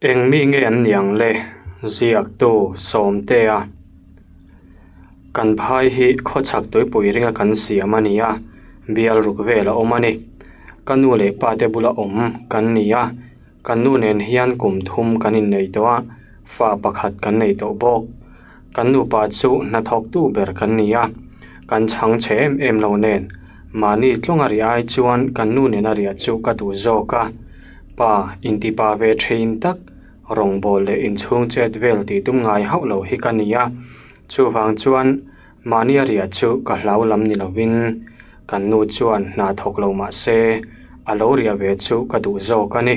Eng mi nge an ni ang le? Ziaktu Sawmtea Kan phai hi khawchhak tuipui ringa kan siam a ni a, bial ruk vel a awm a ni. Ka nu leh pa te bula awm kan ni a, kan nu nen hian kum thum kan innei tawh a, fa pakhat kan nei tawh bawk. Kan nupa chu hnathawktu ber kan ni a, kan chhang chhe em em lo nen mahni tlawnga riah ai chuan kan nu nena riah chu ka duh zawk a. Pa intipa ve thin tak rawngbâwl leh inchhung chet vel tih tum ngai hauh lo hi ka ni a, chuvang chuan mahnia riah chu ka hlau lam ni lovin kan nu chuan hna thawk lo mah se a lo riah ve chu ka duh zawk a ni.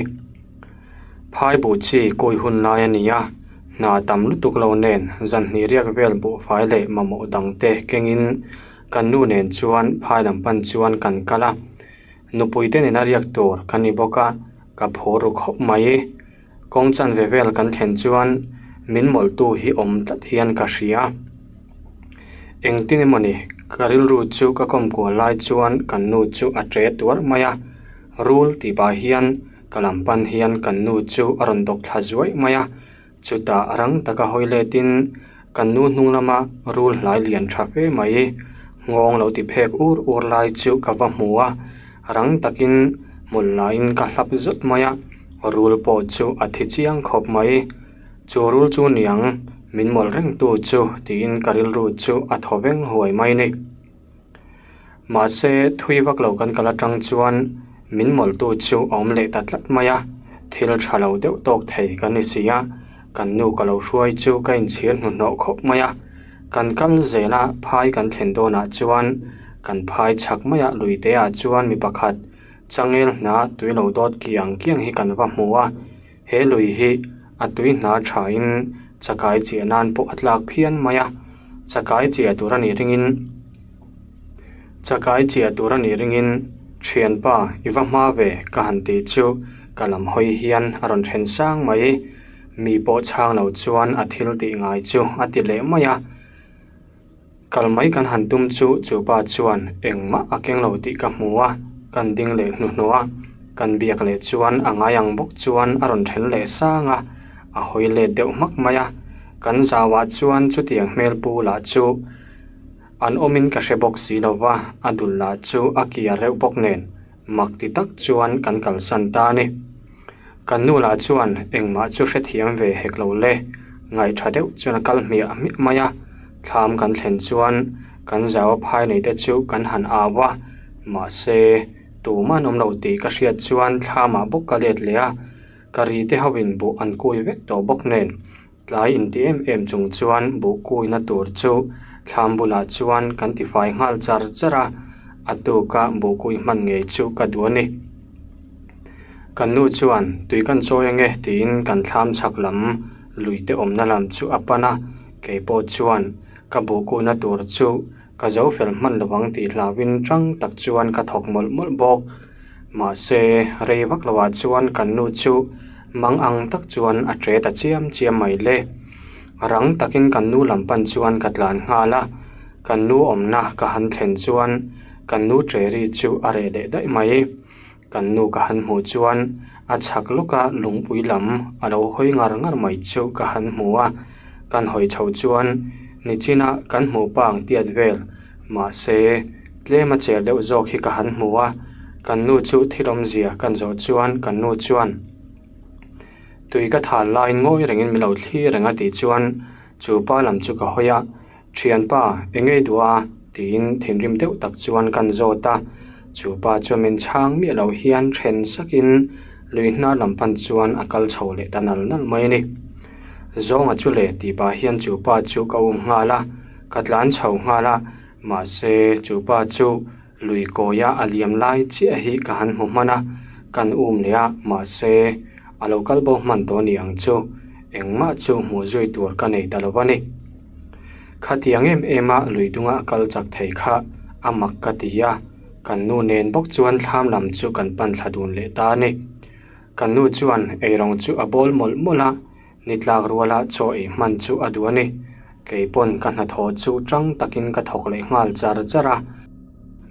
Phai buh chi kawi hun lai a ni a, hna tam lutuk lo nen zan hnih riak vel buhfai leh mamawh dangte kengin kan nu nen chuan phai lam pan chuan kan kal a. Nupui te nena riak tur ka ni bawk a, ka phur ru khawp mai. Kawng chanve vel kan thlen chuan min mawlhtu hi awm tlat hian ka hria. Engtin emawni ka rilru chu ka kawm kual lai chuan kan nu chu a ṭe tuar mai a, rul tih pah hian ka lam pan hian kan nu chu a rawn dawk thla zuai mai a. Chutah rang taka hawi letin kan nu hnung lama rul hlai lian tha fe mai nghawng lo ti phek ur ur lai chu ka va hmu a, rang takin hmul lahin ka hlap zut mai a, rul pawh chu a thi chiang khawp mai. Chu rul chu niang min mawlh reng tu chu tiin ka rilru chu a thaw veng huai mai ni. Mahse, thui vak lo kan kal atang chuan min mawlhtu chu a awm leh ta tlat mai a, thil tha lo deuh tawk thei ka ni si a, kan nu ka lo hruai chu ka inchhir hnuhnawh khawp mai a. Kan kal zel a, phai kan thlen dawnah chuan kan phai chhak maiah luite ah chuan mi pakhat changel hna tui lo dawt kiang kiang hi kan va hmu a, he lui hi a tui hna thain chakai chiah nan pawh a tlak phian mai a, chakai chiah tur a nih ringin chakai chiah tur a nih ringin thianpa i va hma ve ka han tih chu ka lam hawi hian a rawn then sang mai, mi pawh chhang lo chuan a thil tih ngai chu a ti leh mai a. Kal mai kan han tum chu chupa chuan engmah a keng lo tih ka hmu a, kan ding leh hnuhnawh a, kan biak leh chuan a ngai ang bawk chuan a rawn then leh sang a, a hawi let deuh hmak mai a, kan zauah chuan chutiang hmel pu lah chu an awmin ka hre bawk si lo va, a dul lah chu a kiar reuh bawk nen. Mak ti tak chuan kan kalsan ta a ni. Kan nu lah chuan engmah chu hrethiam ve hek lo le, ngaihtha deuh chuan a kal hmiah hmiah mai a. Thlam kan thlen chuan kan zau a phai nei te chu kan han au a, mahse tumah an awm lo tih ka hriat chuan thlamah bawk ka let leh a, ka ri te ho in buh an kui vek tawh bawk nen. Tlai inti em em chung chuan buh kuina tur chu thlam bulah chuan kan tifai nghal char char a, a tuka buh kui hman ngei chu ka duh a ni. Kan nu chuan tui kan chawi ange tiin kan thlam chhak lam lui te awmna lam chu a pan a, kei pawh chuan ka buh kuina tur chu Ka zo fel hman lo ang tih hlauhin tang tak chuan ka thawk mawlh mawlh bawk. Mahse, rei vak loah chuan kan nu chu mang ang tak chuan a ṭe ta chiam chiam mai le. Rang takin kan nu lam pan chuan ka tlan nghal a, kan nu awmna ka han thlen chuan kan nu ṭe ri chu a reh leh daih mai. Kan nu ka han hmuh chuan a chhak lawka lungpui lam a lo hawi ngar ngar mai chu ka han hmu a, kan hawi chho chuan nichina kan hmuh pa ang tiat vel mahse tlem a cher deuh zawk hi ka han hmu a, kan nu chu thil awmzia kan zawh chuan kan nu chuan tui ka thal laiin ngawi rengin min lo thlir reng a tih chuan chu pa lam chu ka hawi a. Thianpa, eng ei duh a? tiin thinrim deuh tak chuan kan zawt a. Chu pa chuan min chhang miah loh hian then sakin lui hnar lam pan chuan a kal chho leh ta nal nal mai a ni. Zawnga chu le tih pah hian chu pa chu ka um nghal a, ka tlan chho nghal a, mahse chu pa chu Lui kawia a liam lai chiah hi ka han hmu hman a, kan um leh a, mahse a lo kal bo hman tawh a ni ang chu, engmah chu hmuh zui tur ka nei ta lo a ni. Khatiang em em a lui dunga a kal chak thei kha a mak ka ti a, kan nu nen bawk chuan thlam lam chu kan pan thla dun leh ta a ni. Kan nu chuan eirawng chu a bawl mawlh mawlh a, Ni tlak ruala chaw ei hman chu a duh a ni. Kei pawn ka hnathawh chu tang takin ka thawk leh nghal char char a.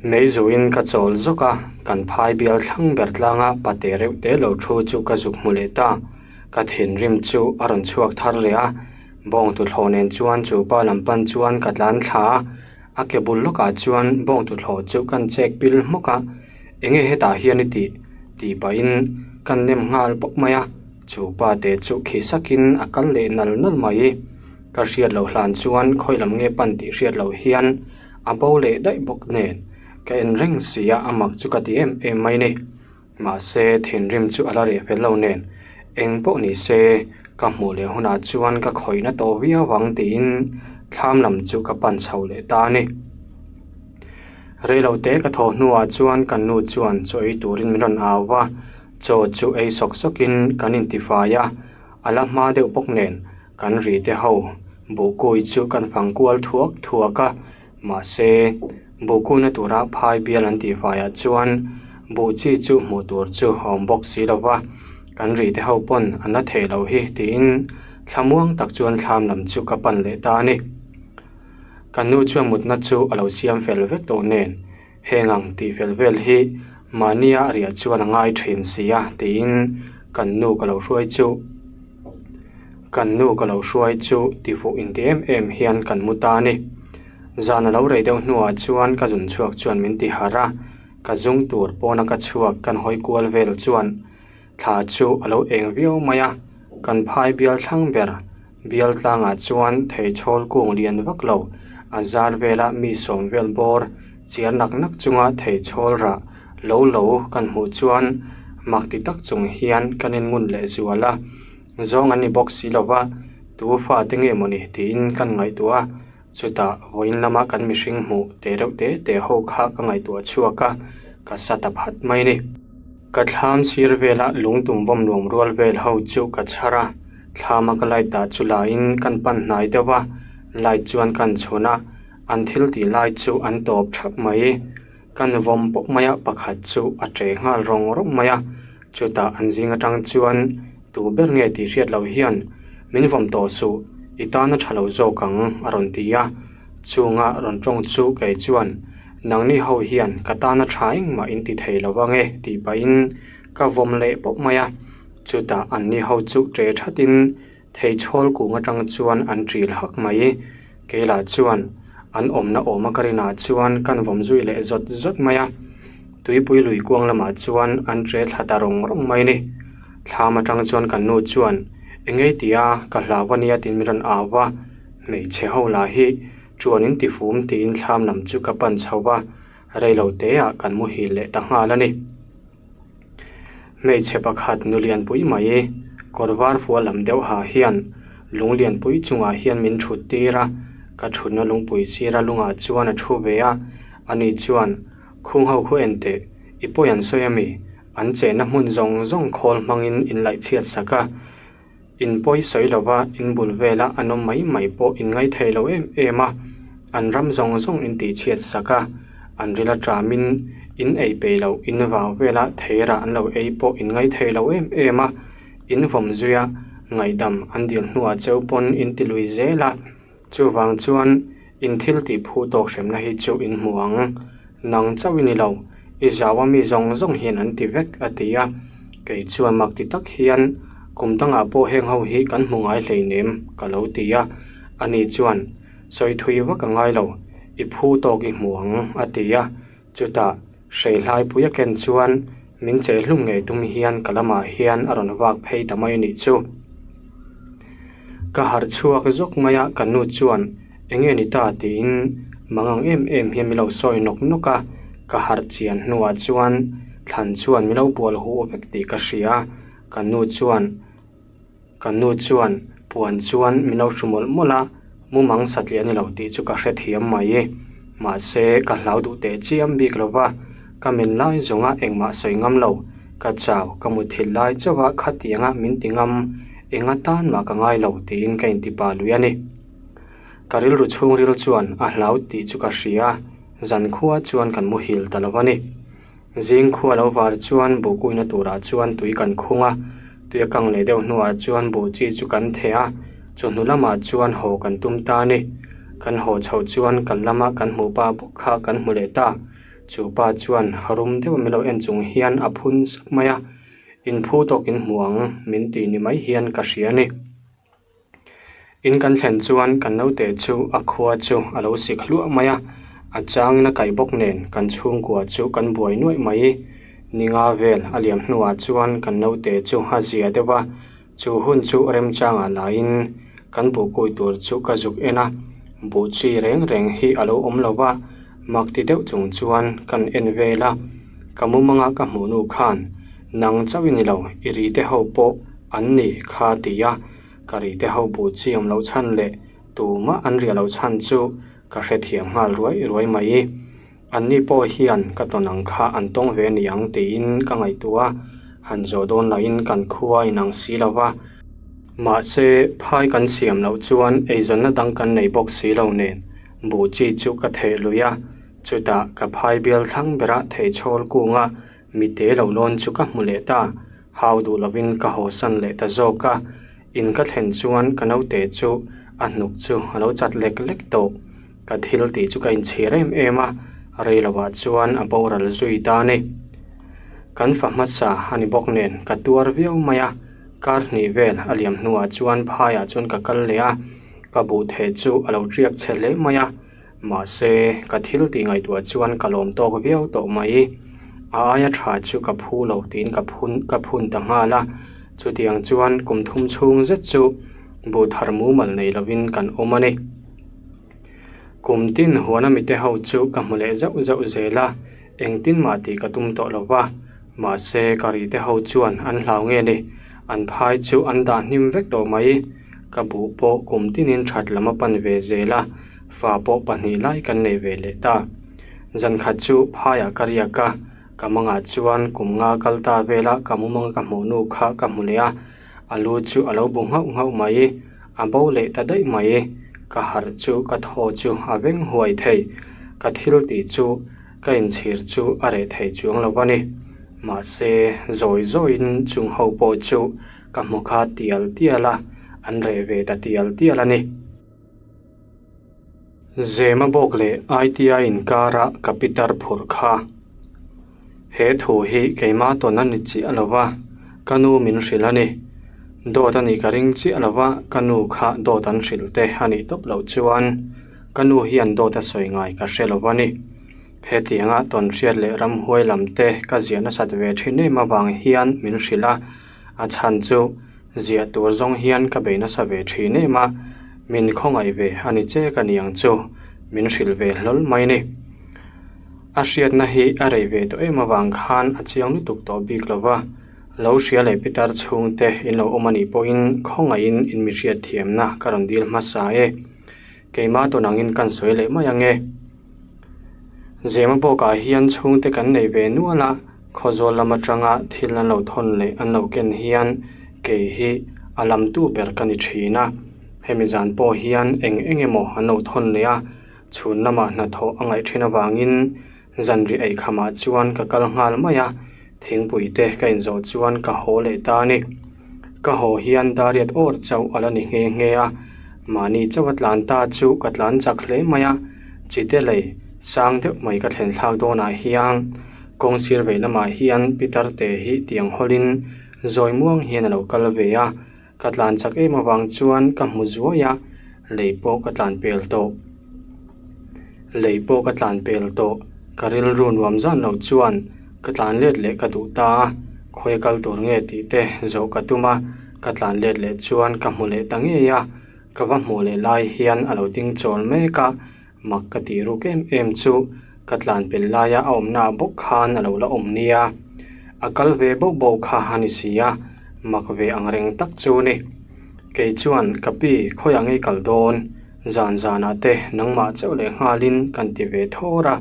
Mei zuin ka chawl zawk a, kan phai bial thlang ber tlanga pate reuh te lo thu chu ka zuk hmu leh ta. Ka thinrim chu a rawn chhuak thar leh a, bawng tuthlawh nen chuan chu pa lam pan chuan ka tlan thla a, a ke bul lawkah chuan bawng tuthlawh chu kan chek pil hmawk a, enge hetah hian i tih? tih pahin kan nem nghal bawk mai a, chu pa te chu khi sakin a kal leh nal nal mai. Ka hriat loh hlan chuan khawi lam nge pan tih hriat loh hian a bo leh daih bawk nen ka en reng si a, a mak chu ka ti em em mai ni. Mahse thinrim chu a la reh fel lo nen eng pawh ni se ka hmuh leh hunah chuan ka khawihna tawh viau ang tiin thlam lam chu ka pan chho leh ta a ni. Reilote ka thawh hnuah chuan kan nu chuan chaw ei turin min rawn au va, chaw chu ei sawk sawkin kan intifai a, a la hma deuh bawk nen kan ri te ho buhkui chu kan fang kual thuak thuak a, mahse buhkuina tura phai bial an tih faiah chuan buh chi chu hmuh tur chu a awm bawk si lo va, kan ri te ho pawn an la theih loh hi tiin thlamuang tak chuan thlam lam chu ka pan leh ta a ni. Ka nu chuan mutna chu a lo siam fel vek tawh nen heng ang tih fel vel hi mahnia riah chuan a ngai thin si a tiin kan nu ka lo hruai chu kan nu ka lo hruai chu tifuh inti em em hian kan mu ta a ni. Zan a lo rei deuh hnuah chuan ka zun chhuak chuan min ti harh a, ka zung tur pawna ka chhuak kan hawi kual vel chuan thla chu a lo eng viau mai a, kan phai bial thlang ber Bial tlangah chuan theichhawl kung lian vak lo a zar vela mi sawm vel bawr chiar nak nak chunga theichhawl rah lo lo kan hmuh chuan mak ti tak chung hian kan en ngun leh zual a, zawng an ni bawk si lo va, tu fate nge mawni tiin kan ngaihtuah a, chutah vawiin lama kan mihring hmuh te reuh te te ho kha ka ngaihtuah chhuak a, ka sa ta phat mai a ni. Ka thlam sir vela lungtum vawm nuam rual vel ho chu ka chhar a. Thlama ka light dah chu lahin kan pan hnai deuh a, light chuan kan chhun a, an thil tih lai chu an tawp thap mai. Kan vawm pawp mai a, pakhat chu a che nghal rawng rawng mai a, chutah an zing atang chuan tu ber nge tih hriat loh hian min vawm tawh suh, i tan a tha lo zawk ang a rawn ti a, chunga rawn tawng chu kei chuan nangni ho hian ka tan a tha engmah in ti thei lo ange tih pahin ka vawm leh pawp mai a. Chutah anni ho chu ṭe ṭhatin theichhawl kung aṭang chuan an ṭil hak mai. Keilah chuan an awmna awma ka rinah chuan kan vawm zui leh zawt zawt mai a. Tuipui lui kuang lamah chuan an ṭe thla ta rawng rawng mai ni. Thlam aṭang chuan kan nu chuan engei tia ka hlau a nia tiin min rawn au va, hmeichhe ho lah hi ṭuan in tifum tiin thlam lam chu ka pan chho va, reilo teah kan muhil leh ta nghal a ni. Hmeichhe pakhat nu lianpui mai kawr var fual lam deuh ha hian lung lianpui chungah hian min thut tir a, ka thutna lungpui sira lungah chuan a thu ve a, ani chuan khung ho khu en teh i pawi an sawi ami an chenna hmun zawng zawng khawl hmangin in laih chhiat sak a. In pawi sawi lova in bul vela an awm mai mai pawh in ngai thei lo em em a, an ram zawng zawng in tih chhiat sak a, an ril aṭamin in ei peih loh in vau vela theirah an lo ei pawh in ngai thei lo em em a, in vawm zui a, ngaihdam an dil hnuah cheu pawn in ti lui zel a. Chuvang chuan in thil tih phu tawk hremna hi chu in hmu ang. Nang chauh i ni lo, i zau a mi zawng zawng hian an ti vek a ti a. Kei chuan mak ti tak hian kum dangah pawh heng ho hi kan hmu ngai hleinem ka lo ti a. Ani chuan sawi thui vak a ngai lo, i phu tawk i hmu ang a ti a. Chutah hreihlai pui a ken chuan min chei hlum ngei tum hian ka lamah hian a rawn vak phei ta mai a nih chu. Ka harh chhuak zawk mai a, ka nu chuan eng nge ni ta tiin mangang em em hian min lo sawi nawk nawk a, ka harh chian hnuah chuan thlan chuan min lo bual huh vek tih ka hria, ka nu chuan. Ka nu chuan puan chuan min lo hru mawlh mawlh a, mumang satliah a ni lo tih chu ka hrethiam mai. Mahse, ka hlau duh teh chiam bik lo va, ka min lai zawnga engmah sawi ngam lo. Ka chau, ka muthilh lai chauh a khatianga min ti ngam, enga tan mah ka ngai lo tiin ka intipa lui a ni. Ka rilru chhungril chuan a hlau tih chu ka hria, zankhua chuan kan muhil ta lo a ni. Zing khua lo var chuan buh kuina turah chuan tui kan khung a, tui a kang leh deuh hnuah chuan buh chi chu kan theh a, chawhnu lamah chuan haw kan tum ta a ni. Kan haw chhoh chuan kan lama kan hmuh pa bawk kha kan hmu leh ta. Chu pa chuan rum deuh min lo en chung hian a phun sap mai a. Inphu tawk in hmu ang min ti ni mai hian ka hria a ni. In kan thlen chuan kan naute chu a khua chu a lo sik hluah mai a, a changin a kaih bawk nen kan chhungkua chu kan buai nuaih mai. Ninga vel a liam hnuah chuan kan naute chu a zia deuh a, chu hun chu remchangah laiin kan buhkui tur chu ka zuk en a, buh chi reng reng hi a lo awm lo va, mak ti deuh chung chuan kan en vel a, ka mumanga ka hmuh nu khan nang chauh i ni lo i ri te ho pawh an ni kha ti a, ka ri te ho buh chi awm loh chhan leh tumah an riah loh chhan chu ka hrethiam nghal ruai ruai mai. Anni pawh hian ka tawn ang kha an tawng ve ni ang tiin ka ngaihtuah a, han zawh dawn lahin kan khua a inang si lo va. Mahse, phai kan siam loh chuan eizawnna dang kan nei bawk si lo nen buh chi chu ka theh lui a, chutah ka phai bial thlang bera theichhawl kunga mite lo lawn chu ka hmu leh ta, hau duh lovin ka hawsan leh ta zawk a, in ka thlen chuan ka naute chu a hnuk chu a lo chat lek lek tawh. Ka thil tih chu ka inchhir em em a, rei lovah chuan a boral zui ta a ni. Kan fa hmasa a ni bawk nen ka tuar viau mai a, kar hnih vel a liam hnuah chuan phaiah chuan ka kal leh a, ka buh theh chu a lo tiak chhe hle mai a, mahse ka thil tih ngaihtuah chuan ka lawm tawk viau tawh mai. A aia tha chu ka phu lo tiin ka phun ka phun ta nghal a, chutiang chuan kum thum chhung zet chu buh thar mumal nei lovin kan awm a ni. Kum tin huana mite ho chu ka hmu leh zauh zauh zel a, engtin mah tih ka tum tawh lo va, mahse ka ri te ho chuan an hlau nge ni, an phai chu an dah hnim vek tawh mai, ka buh pawh kum tinin that lam a pan ve zel a, fa pawh pahnih lai kan nei ve leh ta. Zan khat chu phaiah ka riak a, ka mangah chuan kum nga kal ta vela ka mumanga ka hmuh nu kha ka hmu leh a, A lu chu a lo bu nghauh nghauh mai, a bo leh ta daih mai. Ka harh chu ka thaw chu a veng huai thei, ka thil tih chu ka inchhir chu a reh thei chuang lo a ni. Mahse, zawi zawiin chung ho pawh chu ka hmu kha tial tial a, an reh ve ta tial tial a ni. Zema bawk leh ITI inkara ka pitar phurh kha. He thu hi keimah tawn a ni chiah lo va, ka nu min hrilh a ni. Dawt a nih ka ring chiah lo va, ka nu kha dawt an hrilh te a nih tawp loh chuan ka nu hian dawt a sawi ngai ka hre lo a ni. Hetianga tawn hriat leh ramhuai lam te ka ziah nasat ve thin em avang hian min hrilh a, a chhan chu Ziah tur zawng hian ka bei nasa ve thin em a, min khawngaih ve a ni che ka ni ang chu, min hrilh ve hlawl mai ni. A hriatna hi a rei ve tawh em avang khan a chiang lutuk tawh bik lo va, lo hria leh pitar chhungte in lo awm a nih pawhin khawngaihin in mi hriat thiamna ka rawn dil hmasa e. Keimah tawn angin kan sawi leh mai ang e. Zema bawkah hian chhungte kan nei ve nual a, Khawzawl lam atanga thil an lo thawn leh an lo ken hian kei hi a lamtu ber ka ni thin a. Hemi zan pawh hian eng eng emaw an lo thawn leh a, chhun lamah hnathawh a ngaih thin avangin zanriah eikhamah chuan ka kal nghal mai a, thingpui te ka inzawh chuan ka haw leh ta a ni. Ka haw hian dariat awr chauh a la ni nghe nghe a, mahni chauh a tlan ta chu ka tlan chak hle mai a, chite lei sang deuh mai ka thlen thlak dawnah hian Kawng sir vei lamah hian Peter te hi tiang hawlin zawi muang hian a lo kal ve a, ka tlan chak em avang chuan ka hmu zuai a, lei pawh ka tlan pel tawh. Lei pawh ka tlan pel tawh, ka rilru nuam zan lo chuan ka tlan let leh ka duh ta a, khawi kal tur nge tih te zawh ka tum a, ka tlan let leh chuan ka hmu leh ta ngei a, ka va hmuh leh lai hian a lo ding chawl mek a, Mak ka tih ruk em em chu ka tlan pel laia a awmna ah bawk khan a lo la awm nia. A kal ve bauh bauh kha a ni si a, mak ve ang reng tak chu ni. Kei chuan ka pi khawiah ngei kal dawn, zan zanah te nangmah chauh leh nghalin kan ti ve thawr a,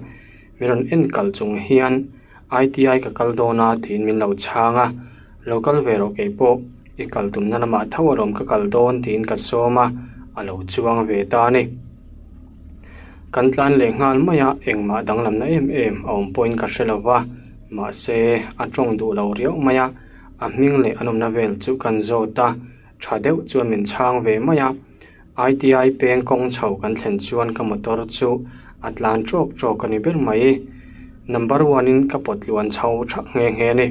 min rawn en kal chung hian ITI ka kal dawn a tiin min lo chhang a, lo kal ve rawh kei pawh i kal tumna lamah tho alawm ka kal dawn tiin ka sawm a, a lo chuang ve ta a ni. Kan tlan leh nghal mai a, engmah danglamna em em a awm pawhin ka hre lo va, mahse a tawng duh lo riauh mai a, a hming leh an awmna vel chu kan zawt a, tha deuh chuan min chhang ve mai a. ITI peng kawng chho kan thlen chuan ka motor chu a tlan tawk tawk a ni ber mai. Number one in ka pawt tluan chho thak nghe nghe a ni.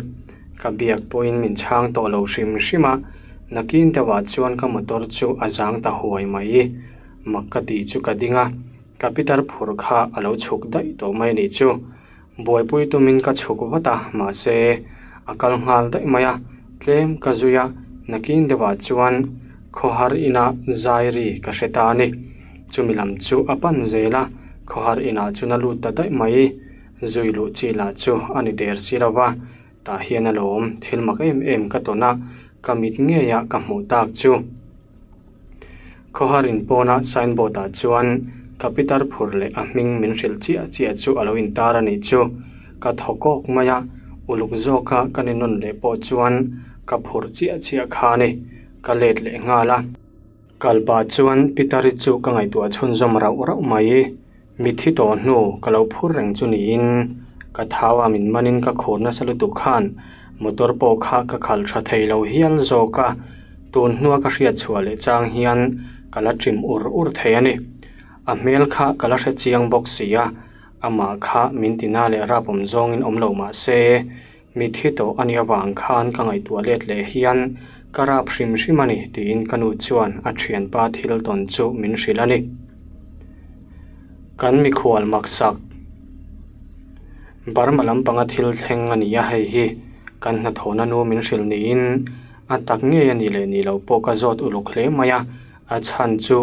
Ka biak pawhin min chhang tawh lo hrim hrim a, nakin deuhah chuan ka motor chu a zang ta huai mai. Mak ka tih chu ka ding a, ka pitar phur kha a lo chhuk daih tawh mai nih chu. Buaipui tumin ka chhuk vat a, mahse a kal nghal daih mai a, tlem ka zui a, nakin deuhah chuan khawhar inah zai ri ka hre ta a ni. Chumi lam chu a pan zel a, khawhar inah chuan a lut ta daih mai. Zui luh chi lah chu a ni der si lo va, tah hian alawm thil mak em em ka tawn a, ka mit ngeiah ka hmuh tak chu. Khawhar in pawna signboard ah chuan ka pitar phur leh a hming min hrilh chiah chiah chu a lo intar a nih chu. Ka thaw kawk mai a, uluk zawka ka ni nawn leh pawh chuan ka phurh chiah chiah kha a ni, ka let leh nghal a. Kal pah chuan Pitari chu ka ngaihtuah chhunzawm rauh rauh mai. Mitthi tawh hnu ka lo phur reng chu niin ka thau a min manin ka khur nasa lutuk khan motor pawh kha ka khalh tha thei lo hial zawk a, tun hnua ka hriat chhuah leh chang hian ka la ṭim ur ur thei a ni. A hmel kha ka la hre chiang bawk si a, amah kha min tina leh rap awm zawngin awm lo mah se Mitthi tawh a nih avang khan ka ngaihtuah let leh hian ka rap hrim hrim a ni tiin ka nu chuan a thianpa thil tawn chu min hrilh a ni. Kan mikhual maksak Burma lampanga thil thleng a ni a, hei hi kan hnathawhna nu min hrilh niin a tak ngei a nih leh nih loh pawh ka zawt uluk hle mai a. A chhan chu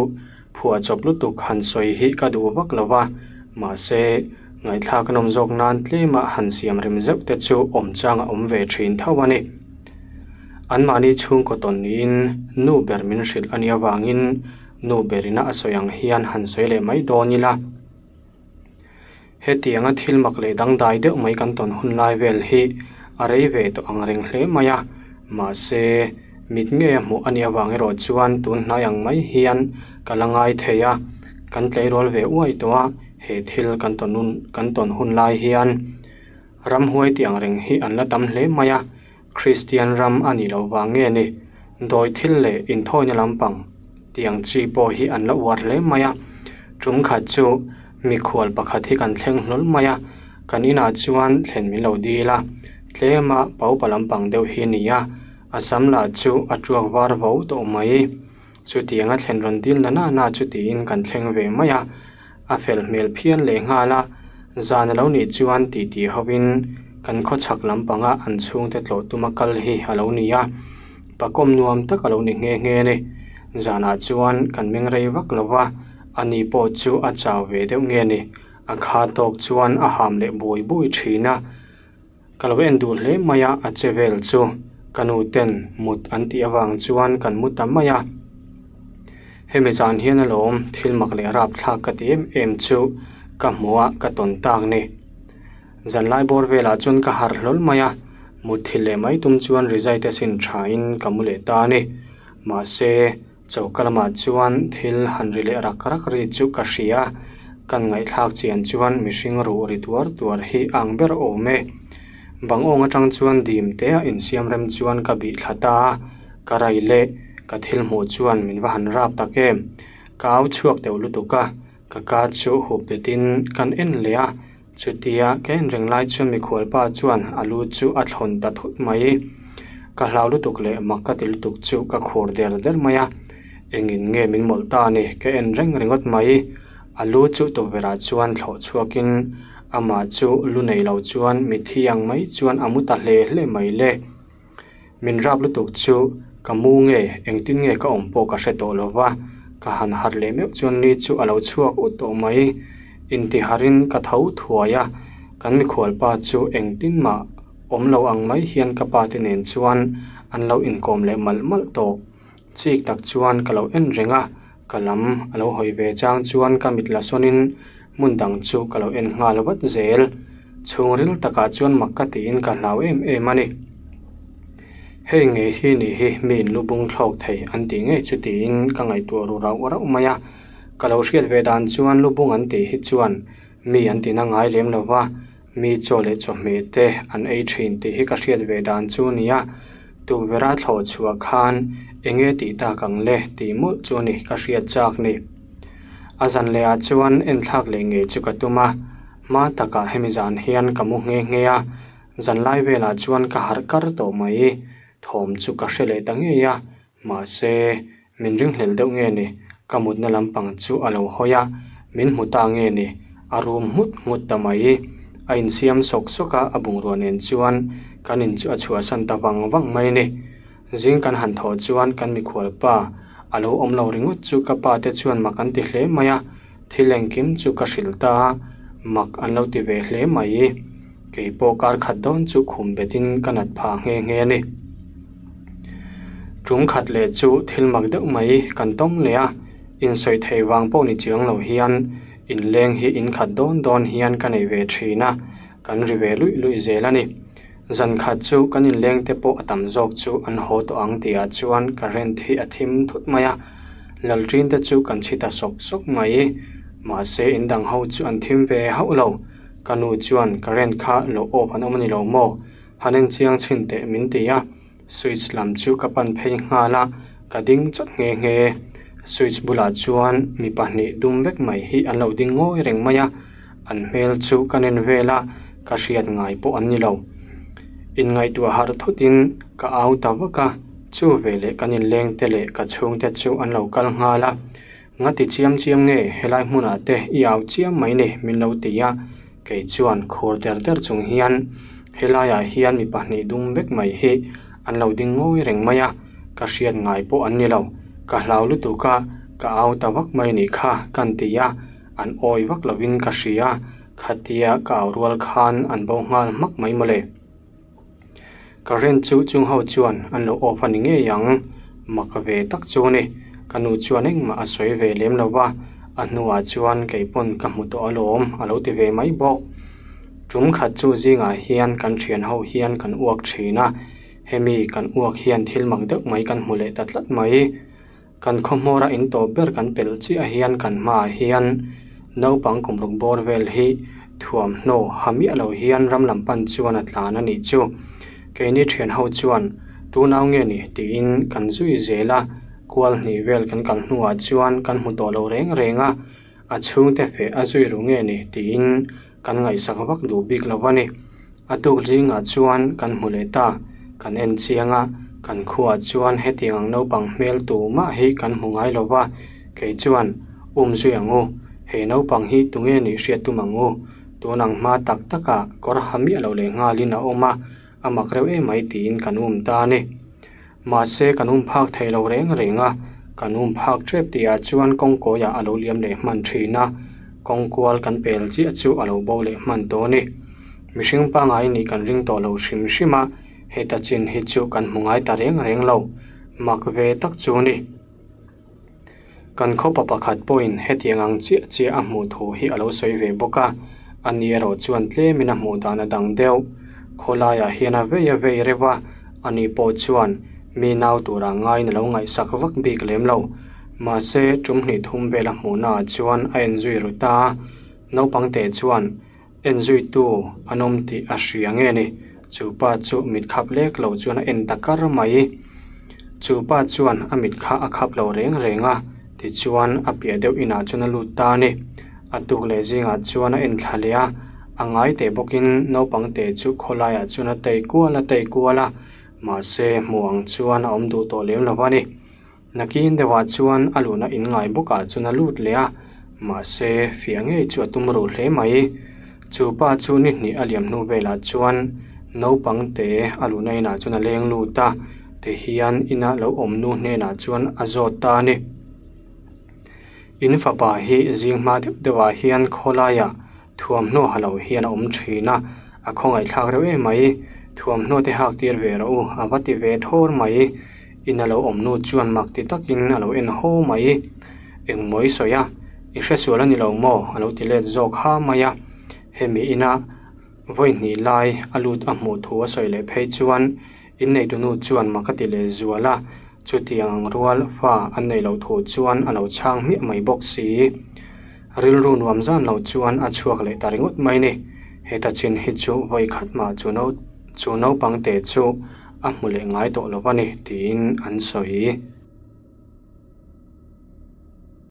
phuahchawp lutuk han sawi hi ka duh vak lo va, mahse, ngaihthlak a nawm zawk nan tlema han siam rem zeuh te chu awm chang a awm ve thin tho a ni. Anmahni chhungkaw tawn niin nu ber min hrilh a nih avangin nu berina a sawi ang hian han sawi leh mai dawn ila. Hetianga thil mak leh dangdai deuh mai kan tawn hun lai vel hi a rei ve tawh ang reng hle mai a, mahse mit ngei a hmuh a nih avang erawh chuan tun hnai ang mai hian ka la ngai thei a, kan tleirawl ve uai tawh a, he thil kan tawn hun kan tawn hun lai hian ramhuai tih ang reng hi an la tam hle mai a, Kristian ram a nih loh vang nge ni? Dawi thil leh inthawina lampang tiang chi pawh hi an la uar hle mai a. Tum khat chu mikhual pakhat hi kan thleng hlawl mai a, kan inah chuan thlen min lo dil a, tlema paupa lampang deuh hi a ni a, a sam lah chu a tuak var vo tawh mai. Chutianga thlen rawn dil na na na chu tiin kan thleng ve mai a, a fel hmel phian leh nghal a, zan a lo nih chuan titi hovin kan khawchhak lampanga an chhungte tlawh tuma kal hi a lo ni a, pakawm nuam tak a lo ni nghe nghe a ni. Zanah chuan kan meng rei vak lo va, ani pawh chu a chau ve deuh nge ni, a kha tawk chuan a ham leh bui bui thin a. Ka lo en duh hle mai a, a che vel chu ka nu ten mut an tih avang chuan kan mu ta mai a. Hemi zan hian alawm thil mak leh rapthlak ka ti em em chu ka hmuh a ka tawn tak ni. Zanlai bawr velah chuan ka harh hlawl mai a, mutthilh leh mai tum chuan rizai te sin tha in ka mu leh ta a ni. Mahse. Choka lamah chuan thil han ri leh rak rak ri chu ka hria a, kan ngaihthlak chian chuan mihring ruh ri tuar tuar hi a ang ber awm e. Bang awng atang chuan dim te a insiam rem chuan ka bih thla ta a, ka rai leh ka thil hmuh chuan min va han rap tak em. Ka au chhuak deuh lutuk a, ka ka chu hup betin kan en leh a, Chutia ka en reng lai chuan mikhualpa chuan a lu chu a thlawn ta thut mai. Ka hlau lutuk leh mak ka ti lutuk chu ka khur der der mai a, engin nge min mawlh ta a ni ka en reng ringawt mai. A lu chu tukverhah chuan thlawh chhuakin amah chu lu nei lo chuan mitthi ang mai chuan a mu ta hle hle mai le. Min rap lutuk chu ka mu nge engtin nge ka awm pawh ka hre tawh lo va, ka han harh leh meuh chuan ni chu a lo chhuak ut tawh mai. Intiharin ka tho thuai a, kan mikhualpa chu engtin mah awm lo ang mai hian ka pa te nen chuan an lo inkawm leh malh malh tawh. Chik tak chuan ka lo en reng a, ka lam a lo hawi ve chang chuan ka mit la sawnin hmun dang chu ka lo en nghal vat zel. Chhungril takah chuan mak ka tiin ka hlau em em a ni. Hei ngei hi nih hi mi in lu bung thlawk thei an tih ngei chu tiin ka ngaihtuah ru rauh rauh mai a. Ka lo hriat ve dan chuan lu bung an tih hi chuan mi an tina ngai lem lo va. Mi chaw leh chawhmeh te an ei thin tih hi ka hriat ve dan chu a ni a, tukverha thlawh chhuah khan eng nge tih tak ang le tih mawlh chu a ni ka hriat chak ni. A zan leh ah chuan enthlak leh ngei chu ka tum a, hma takah hemi zan hian ka mu nghe nghe a. Zanlai velah chuan ka harh kar tawh mai. Thawm chu ka hre leh ta ngei a, mahse min ringhlel deuh nge ni? Ka mutna lampang chu a lo hawi a, min hmu ta nge ni? A rum nghut nghut ta mai. A insiam sawk sawk a, a bungrua nen chuan kan in chu a chhuahsan ta vang vang mai a ni. Zing kan han thawh chuan kan mikhual pa a lo awm lo ringawt chu ka pa te chuan mak an ti hle mai a, thil engkim chu ka hrilh ta a, mak an lo ti ve hle mai. Kei pawh kar khat dawn chu khum betin ka nat phah nghe nghe a ni. Tum khat leh chu thil mak deuh mai kan tawng leh a, insawi thei vang pawh ni chiang lo hian inleng hi in khat dawn dawn hian ka nei ve thin a, kan ri ve luih luih zel a ni. Zan khat chu kan inleng te pawh a tam zawk chu an haw tawh ang tihah chuan current hi a thim thut mai a, lalṭin te chu kan chhi ta sawk sawk mai. Mahse in dang ho chu an thim ve hauh lo. Ka nu chuan current kha lo off an awm a ni lo maw? Han en chiang chhin teh min ti a, switch lam chu ka pan phei nghal a, ka ding chawt nghe nghe. Switch bulah chuan mi pahnih dum vek mai hi an lo ding ngawi reng mai a, an hmel chu ka nen vel a, ka hriat ngai pawh an ni lo. Inngaihtuah harh thutin ka au ta vak a, chu veleh kan inleng te leh ka chhungte chu an lo kal nghal a. Nga ti chiam chiam nge helai hmunah te i au chiam mai ni min lo ti a, kei chuan khur der der chung hian helaiah hian mi pahnih dum vek mai hi an lo ding ngawi reng mai a, ka hriat ngai pawh an ni lo, ka hlau lutuk a, ka au ta vak mai nih kha kan ti a, an awi vak lovin ka hria, khatia ka au rual khan an bo nghal hmak mai mawle. Current chu chung ho chuan an lo off a ni ngei ang, mak ve tak chu a ni. Ka nu chuan engmah a sawi ve lem lo va, a hnuah chuan kei pawn ka hmu tawh alawm a lo ti ve mai bawk. Tum khat chu zingah hian kan thian ho hian kan uak thin a, hemi kan uak hian thil mak deuh mai kan hmu leh ta tlat mai. Kan khawhmawra in tawp ber kan pelh chiah hian kan hmaah hian naupang kum ruk bawr vel hi thuamhnaw ha miah lo hian ram lam pan chuan a tlan a nih chu. Keini thian ho chuan tunau nge ni tiin kan zui zel a, kual hnih vel kan kal hnuah chuan kan hmu tawh lo reng reng a, a chhungte feh a zui ru nge ni tiin kan ngaihsak vak duh bik lo a ni. A tuk zingah chuan kan hmu leh ta, kan en chiang a, kan khuaah chuan hetiang ang naupang hmel tumah hi kan hmu ngai lo va, kei chuan um zui ang u, hei naupang hi tunge nih hriat tum ang u, tun ang hma tak takah kawr ha miah lo leh nghalin a awm a, a mak reuh em mai tiin kan um ta a ni. Mahse kan um phak thei lo reng reng a, kan um phak tep tihah chuan kawngkawiah a lo liam leh hman thin a, kawngkual kan pel chiah chu a lo bo leh hman tawh a ni. Mihring pangngai nih kan ring tawh lo hrim hrim a, heta chin hi chu kan hmu ngai ta reng reng lo, mak ve tak chu a ni. Kan khawpa pakhat pawhin hetiang ang chiah chiah a hmuh thu hi a lo sawi ve bawk a, ani erawh chuan tlemin a hmuh dan a dang deuh. Khawlaiah hian a vei a vei reuh a, ani pawh chuan mi nau turah ngaiin a lo ngaihsak vak bik lem lo. Mahse, tum hnih thum vel a hmuhnaah chuan a enzui ru ta a, naupang teh chuan en zuitu an awm tih a hria nge ni? Chu pa chu mit khap lek lo chuan a en ta kar mai. Chu pa chuan a mit kha a khap lo reng reng a, tichuan a piah deuh inah chuan a lut ta a ni. A tuk leh zingah chuan a en thla leh a, a ngai teh bawkin naupang teh chu khawlaiah chuan a tei kual a tei kual a, mahse hmuh ang chuan a awm duh tawh lem lo a ni. Nakin deuhah chuan a luhna in ngai bawkah chuan a lut leh a, mahse fiah ngei chu a tum ruh hle mai. Chu pa chu ni hnih a liam hnu velah chuan naupang te a luhna inah chuan a leng lut a, tihian ina lo awm nu hnenah chuan a zawt ta a ni. In fapa hi zing hma deuh deuhah hian khawlaiah Thuamhnaw ha lo hian a awm thin a, a khawngaihthlak reuh em mai. Thuamhnaw te hak tir ve rawh u, a va ti ve thawr mai. In a lo awm nu chuan mak ti takin a lo en haw mai. Engmawi sawi a, i hresual a ni lo maw? a lo ti let zawk ha mai a. Hemi ina vawi hnih lai a lut a hmuh thu a sawi leh phei chuan inneitu nu chuan mak a ti leh zual a, chutiang ang rual fa an neih loh thu chuan a lo chhang hmiah mai bawk si. Rilru nuam zan lo chuan a chhuak leh ta ringawt mai ni. Heta chin hi chu vawi khat mah chu no chu naupang te chu a hmu leh ngai tawh lo a ni tiin an sawi.